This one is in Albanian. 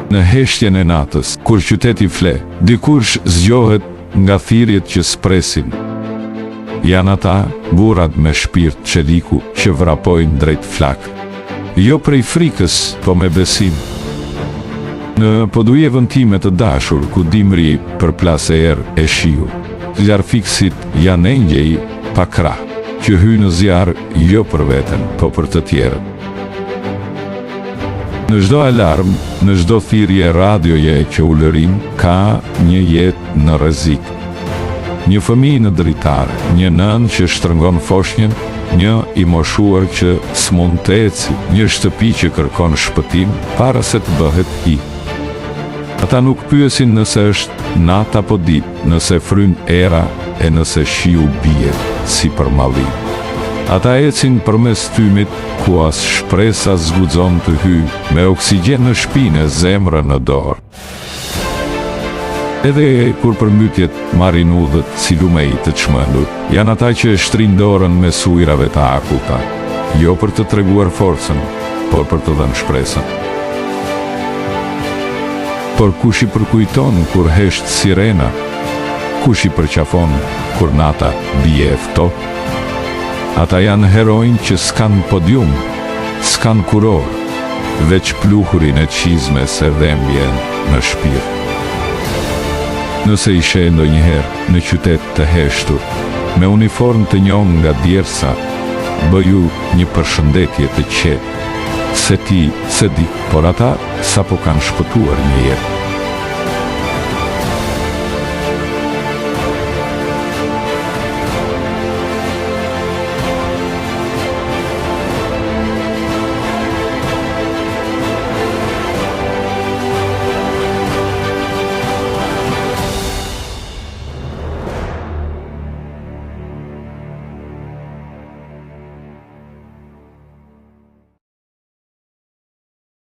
Në heshtjen e natës, kur qyteti fle, dikush zgjohet nga thirrjet që s'presin. Janë ata, burrat me shpirt çeliku që vrapojnë drejt flakës. Jo prej frikës, po me besim. Në Podujevën time të dashur, ku dimri përplas erë e shiu, zjarrfikësit janë engjëj pa krahë, që hyjnë në zjarr jo për veten, po për të tjerët. Në çdo alarm, në çdo thirrje radioje që ulërin, ka një jetë në rrezik. Një fëmijë në dritare, një nënë që shtrëngon foshnjën, një i moshuar që s'mund të eci, një shtëpi që kërkon shpëtim para se të bëhet hi. Ata nuk pyesin nëse është natë apo ditë, nëse fryn era e nëse shiu bie si për malli. Ata ecin përmes tymit ku as shpresa s'guxon të hyjë, me oksigjen në shpinë e zemrën në dorë. Edhe kur përmbytjet marrin udhët si lumenj të çmendur, janë ata që e shtrijnë dorën mes ujërave të akullta, jo për të treguar forcën, por për të dhënë shpresën. Por kush i përkujton kur hesht sirena? Kush i përqafon kur nata bie e ftohtë? Ata janë heronj që s'kanë podium, s'kanë kurorë, veç pluhurin e çizmes e dhembjen në shpirt. Nëse i sheh ndonjëherë në qytet të heshtur, me uniformë të njomë nga djersa, bëju një përshëndetje të qetë, se ti s'e di, por ata sapo kanë shpëtuar një jetë.